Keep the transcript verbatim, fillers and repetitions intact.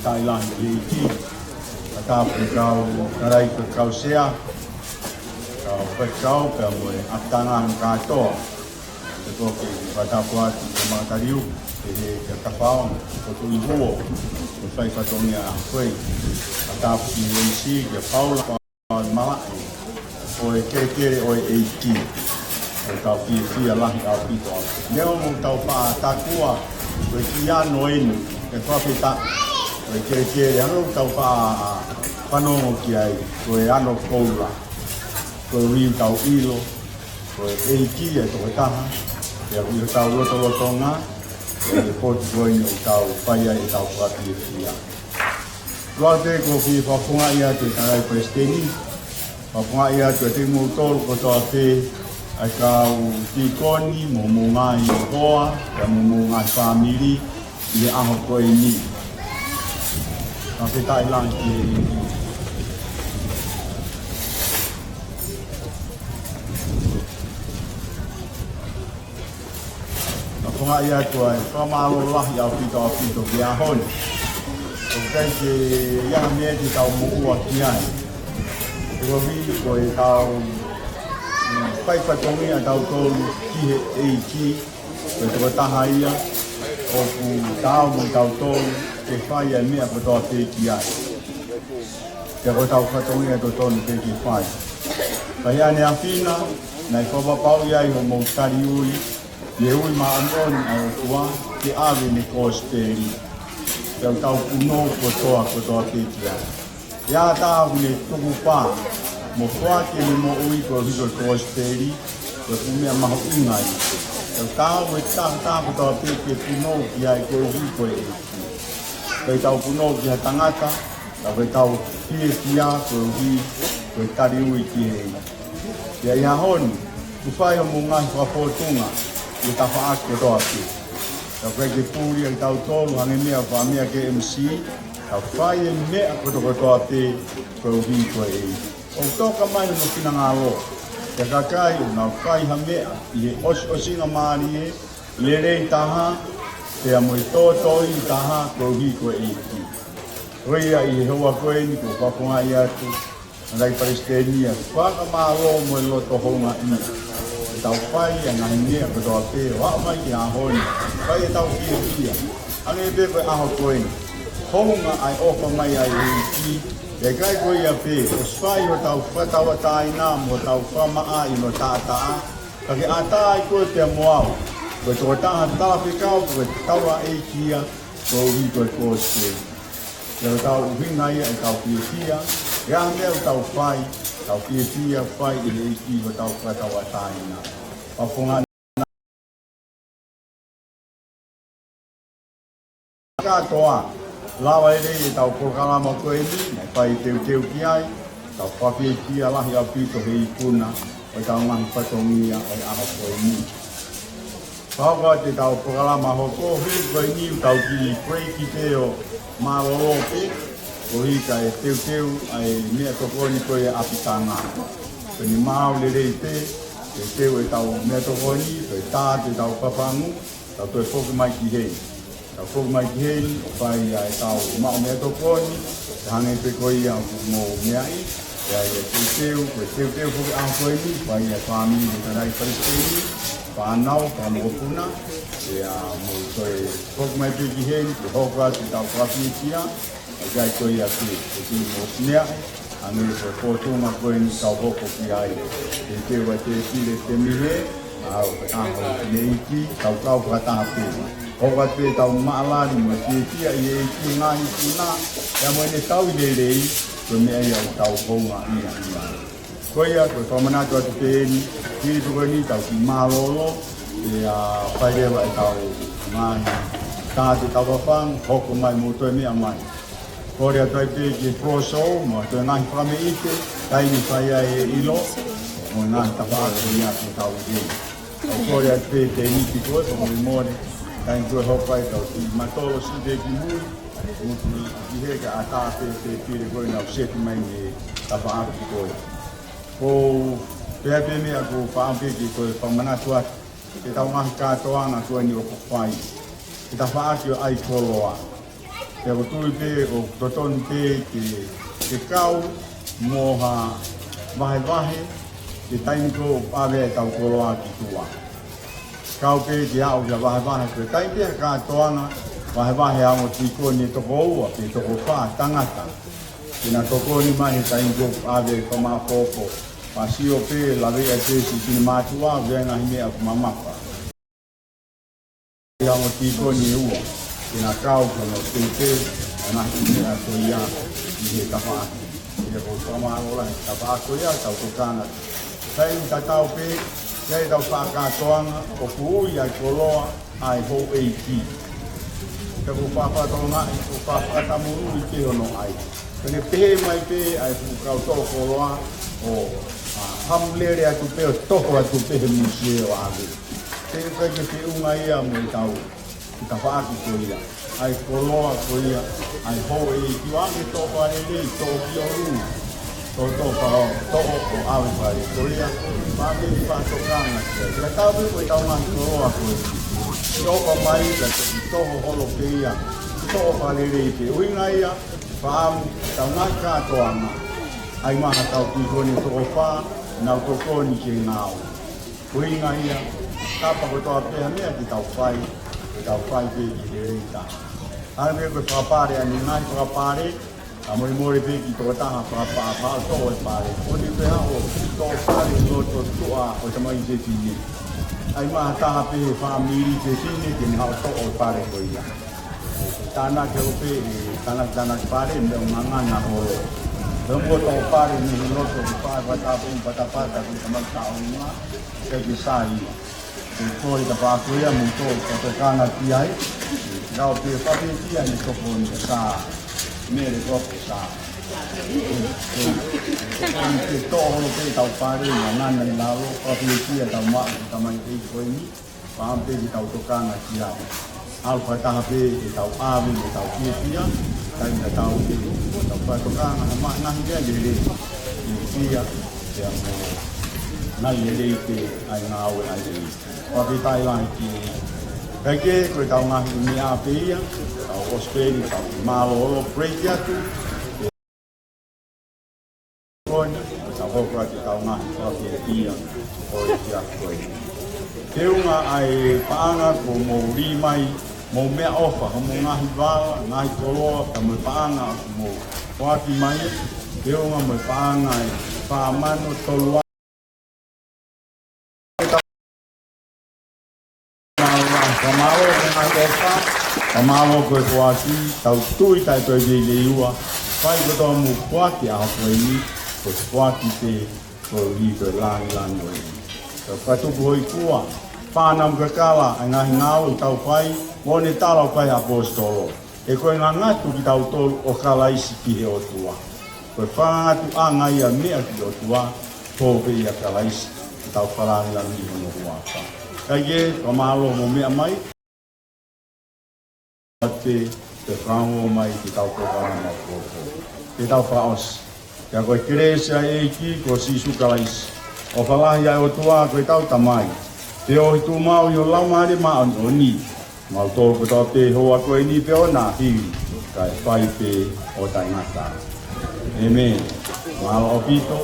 Taʻi lahi ʻEiki, ʻa tapu ki he kau, kae ʻumaʻā e kau sea, kau faifekau, pea mo e ʻapitanga kātoa. Pea ko e kiʻi fakatapu atu ki he makataliu, pehē kia Tafao, ko Tuʻihuo, ko e fai fatongia ʻa koe. ʻA tapu ki he ʻEiki, kia Paula, Malaʻe, ko e kelekele ʻo e ʻEiki. Ko e tau fiefia lahi ʻaupito atu. Neongo ʻoku tau faʻa takua, ko e kiʻi ano eni, ʻe fakafetaʻi. Ko e kelekele, ano ʻoku tau faʻa fanongo ki ai, ko e ano koula. Koeʻuhi ʻoku tau ʻilo, ko e ʻEiki ʻa e tokotaha, pea ʻoku ʻi hotau lotolotonga, ʻa e potu ko eni ʻoku tau fai ai ʻetau fakafiefia. Loa te ko e fakafofongaʻi atu e Tangataʻeiki Palesiteni, fakafofongaʻi atu kiate kimoutolu kotoa pē, ʻa e kau tīkoni, mo homou ngaahi hoa, pea mo homou ngaahi fāmili, ʻi he ʻaho ko eni. Fakafetaʻi lahi ki he ʻEiki. Fakafofongaʻi atu ʻa e fakamālō lahi ʻaupito ʻaupito ki he ʻaho ni. ʻOku ʻikai ke ʻi ai ha meʻa te tau moʻua ki ai. Ko e ʻuhi ko e tau, mm, fai fatongia ʻa tautolu ki he ʻEiki, ko e tokotaha ia ʻoku taau mo tautolu ke fai ʻa e meʻa kotoa pē ki ai. Pea ko e tau fatongia totonu ke ke fai. Pea ʻi he ʻaneafi na, naʻe fakapapauʻi ai hoʻomou tali ui, ʻi he ui māʻoniʻoni ʻa e ʻOtua, ke ʻave ʻene kosipeli. Pea ʻoku tau punou kotoa, kotoa pē ki ai. ʻI ai ha taha ʻoku ne tukupā, mo foaki ʻene moʻui koeʻuhi ko e kosipeli, ko e fuʻu meʻa mahuʻinga ia. Pea ʻoku taau e taha, taha kotoa pē ke punou ki ai koeʻuhi ko e ʻEiki. Pea ʻoku tau punou ki ha tangata, ka ʻoku tau fiefia koeʻuhi ko e tali ui ki he ʻEiki. Pea ʻi he ʻaho ni, ʻoku fai hoʻomou ngaahi fakafōtunga ʻi he tafaʻaki kotoa pē. Ka ʻoku ʻikai ke puli ʻa kitautolu, hangē ko e meʻa ʻoku faʻa meʻa ki he M C, ka fai e meʻa kotokotoa pē koeʻuhi ko e ʻEiki. ʻOku toka mai hono finangalo, ʻa e kakai ʻoku nau fai ha meʻa ʻi he ʻosiʻosingamālie, lelei taha, pea mo e tōtōʻi taha koeʻuhi ko e ʻEiki. Ko ia ʻi he houa ko eni ʻoku ou fakafofongaʻi atu, Tangataʻeiki Palesiteni, ʻa e fakamālō mo e loto houngaʻia. ʻEtau fai ʻa e ngaahi meʻa kotoa pē ʻo aʻu mai ki he ʻaho ni, fai ʻetau fiefia. Hangē pē ko e ʻaho ko eni. Hounga ʻa e ʻofa mai ʻa e ʻEiki, ʻikai ko ia pē, ʻosi fai hotau fakatauʻatāina mo hotau fakamaʻa ʻi hono taʻataʻa, ka ke ʻatā ai koe pea mo au, ko e tokotaha talafekau, ko e taulaʻeiki ia, koeʻuhi ko e kosipeli. Pea ko hotau ʻuhinga ia ʻetau fiefia, ʻi he ʻaho ni ʻoku tau fai, tau fiefia, fai ʻe he ʻEiki hotau fakatauʻatāina. Fakafofongaʻi kātoa, lava lelei ʻetau polokalama ko eni, naʻe fai teuteu ki ai, tau fakafiefia lahi ʻaupito he ikuna ʻo ʻetau ngaahi fatongia ʻo e ʻaho ko eni. Fakahoko atu ʻetau polokalama hoko, hili ko eni ʻoku tau kiʻi break pē ʻo mālōlō pē, koeʻuhi kae teuteu ʻa e meʻatokoni ko ia ʻa e ʻapitanga. Ko eni maau lelei pē, teuteu ʻetau meʻatokoni, ko e tā ʻetau papangu, tau toe foki mai ki heni. Tau foki mai ki heni, ʻo fai ʻa ʻetau maʻu meʻatokoni, ʻo hangē pē ko ia ʻoku mou meaʻi, ʻa ia teuteu, ko e teuteu foki ʻaho ko eni, fai ʻe he fāmili ʻo e Tangataʻeiki Palesiteni, fānau, fanga mokopuna, ʻa ia mou toe foki mai pē ki heni, ke hoko atu ʻetau fakafiefia, ʻikai ko ia pē, ʻoku mou meaʻi, hangē ko e fōtunga ko eni ʻoku tau hoko ki ai. Teuteu ʻa e tēpile temihē, ʻa ʻo e ʻaho ʻEiki, tau kau fakataha pē. Hoko atu pē ʻetau maʻalali mo e fiefia ʻi he ʻEiki ngaahi ikuna, ʻa ia mo ʻene tauhi lelei, ko e meʻa ia ʻoku tau houngaʻia ai. Ko ia, ko e fakamanatu atu pē eni, hili pē ko eni ʻetau kiʻi mālōlō, ʻa ia fai leva ʻetau ngaahi tā ʻetau papangu, hoko mai mou toe meʻa mai. Kole atu ai pē ki he Cross Show, mo e toe ngaahi fakameʻite, taimi fai ai e ʻilo, mo e ngaahi tafaʻaki ia ke tau ʻi ai. ʻOku kole atu pē ki he niti ko ē, fakamolemole, taimi ko ē hoko ai tau kiʻi matolo siʻi pē ki mui, mutu ki he ka ʻatā pē, pē pile ko ē naʻa ku seti mai mei he tafaʻaki ko ē. Ko e pehē pē meʻa ʻoku ou faʻa pehē ki he toe fakamanatu atu, ʻetau ngaahi kātoanga ko eni ʻoku fai. He tafaʻaki ʻo ʻAikoloa. Pea ʻoku ou tui pē ʻoku totonu pē ke, ke kau mo ha vahevahe, he taimi ko ē ʻoku ʻave ai ʻetau koloa ki tuʻa. Kau pē ke aʻu ki ha vahevahe, ko e taimi pē ha kātoanga, vahevahe ʻa e ongo tīkoni ʻe toko ua pe toko fā tangata ke na tokoni mai he taimi ko ē ʻoku ʻave ai e fakamāʻopoʻopo. Pea sio pē, lave ai pē siʻi kiʻi mātuʻa, ʻave ʻa e ngaahi meʻa ʻoku mamafa. ʻA e ongo tīkoni ʻe ua ke na kau ki hono teuteu ʻa e ngaahi meʻa ko ia ʻi he tafaʻaki. Pea ʻoku ou fakamālō lahi he tafaʻaki ko ia, tau tokanga. Taimi tatau pē, ʻi heʻetau fakakātoanga, ʻoku ui ʻa e koloa ʻa e houʻeiki. Pea ʻoku ou fakafetaʻi, ʻoku ou fakatamuluʻi pē hono ʻai. Pea ne pehē mai pē ʻa e fuʻu kau toʻo koloa ʻo, ʻa, hamu lele atu pē ʻo toho atu pē he musie ʻo ʻave. Pea ʻikai ke feʻunga ia mo ʻetau, ʻi he tafaʻaki ko ia. ʻA e koloa ko ia ʻa e houʻeiki, ʻoua ke toʻo fakalelei, toʻo ki ʻolunga. Toʻo, toʻo, toʻo ʻo ʻave fale ko ia. Pea ke fakatokanga ki ai. Pea tau pē ko ʻetau ngaahi koloa ko ē, ʻoku ʻofa mai, pea toki toho holo pē ia. Toʻo fakalelei pē. ʻUhinga ia, fakaʻamu ʻetau ngaahi kātoanga, ʻai mai haʻatau tīkoni ʻe toko fā, nau tokoni ki he ngāue. ʻUhinga ia, tapa kotoa pē ha meʻa te tau fai, te tau fai pē ʻi he lelei taha. Hangē ko e fakapale ʻanenai, fakapale, kae molemole pē ki he tokotaha fakapaʻapaʻa ʻo toʻo e pale. ʻOua te ke haʻu ʻo toʻo pale ʻi loto tuʻa ʻo e tamai sefine. ʻAi mai ha taha pē he fāmili sefine ke ne haʻu ʻo toʻo e pale ko ia. Tānaki ʻo pē, tānaki, tānaki pale, meʻa ʻoku ngangana holo. He ʻoku toʻo pale mei he loto, ʻoku fai, fai tāpuni, patapata, ko e tamai taʻonga, ʻikai ke sai ia. Ko e kole ʻa e tafaʻaki ko ia, mou toʻo, fakatokanga ki ai. Kau pē fakafiefia ʻene tokoni ʻa Sā, Mele ko ē ko Sā. Ke toʻo holo pē ʻetau pale, ngangana ʻi lalo, fakafiefia ʻetau maʻu, ʻetau tamai ʻeiki ko eni. Pea ʻoku pehē ke tau tokanga ki ai. ʻAlu fakataha pē ʻetau ʻave mo ʻetau fiefia, taimi tatau pē ʻetau fakatokanga, ha meʻa ngaahi meʻa lelei. Fiefia, pea mo e ngaahi lelei pē ʻa e ngāue ʻa e ʻEiki. Fakafetaʻi lahi ki he ʻEiki, ko ʻetau ngaahi meʻa pē ia, tau ʻosi pē eni, tau mālōlō, praise atu. Ko eni, tau hoko atu ʻetau ngaahi fakafiefia ʻo e efiafi ko eni. Feʻunga ʻa e paʻanga kuo mou lī mai, mou meʻaʻofa, hoʻomou ngaahi vala, ngaahi koloa, pea mo e paʻanga ʻoku mou foaki mai, feʻunga mo e paʻanga ʻa e fā mano tolu afe. Fakamālō ko e ngaahi ʻofa, fakamālō ko e foaki, tau tui taʻe toe lelei ua, fai kotoa mou foaki ʻaho ko eni, ko e foaki pē koeʻuhi ko e lāngilangi ʻo e ʻEiki. Ko e fakatupu hōifua, fānau kakala, ʻa e ngaahi ngāue ʻoku tau fai, mo ʻene tala ʻoku fai ʻe he ʻaposetolo. He ko e ngangatu kitautolu ʻo Kalaisi ki he ʻOtua. Ko e fakangatuʻanga ia meʻa ki he ʻOtua, ko e pē ʻia Kalaisi, ke tau fakalāngilangiʻi hono huafa. Kae kehe, fakamālō hoʻomou meʻa mai. Te, te fanongo mai ki heʻetau polokalama maʻu pōpō. Ke tau fakaʻosi. Pea ko e kelesi ʻa e ʻEiki ko Sīsū Kalaisi, ʻofa lahi ʻa e ʻOtua ko ʻetau Tamai, feohi tuʻu maʻu ʻi ho Laumālie Māʻoniʻoni, maʻu tō kotoa pē he houa ko eni pea ʻo nāhili, kae fai pē ʻo taʻengata. ʻĒmeni. Mālō ʻaupito.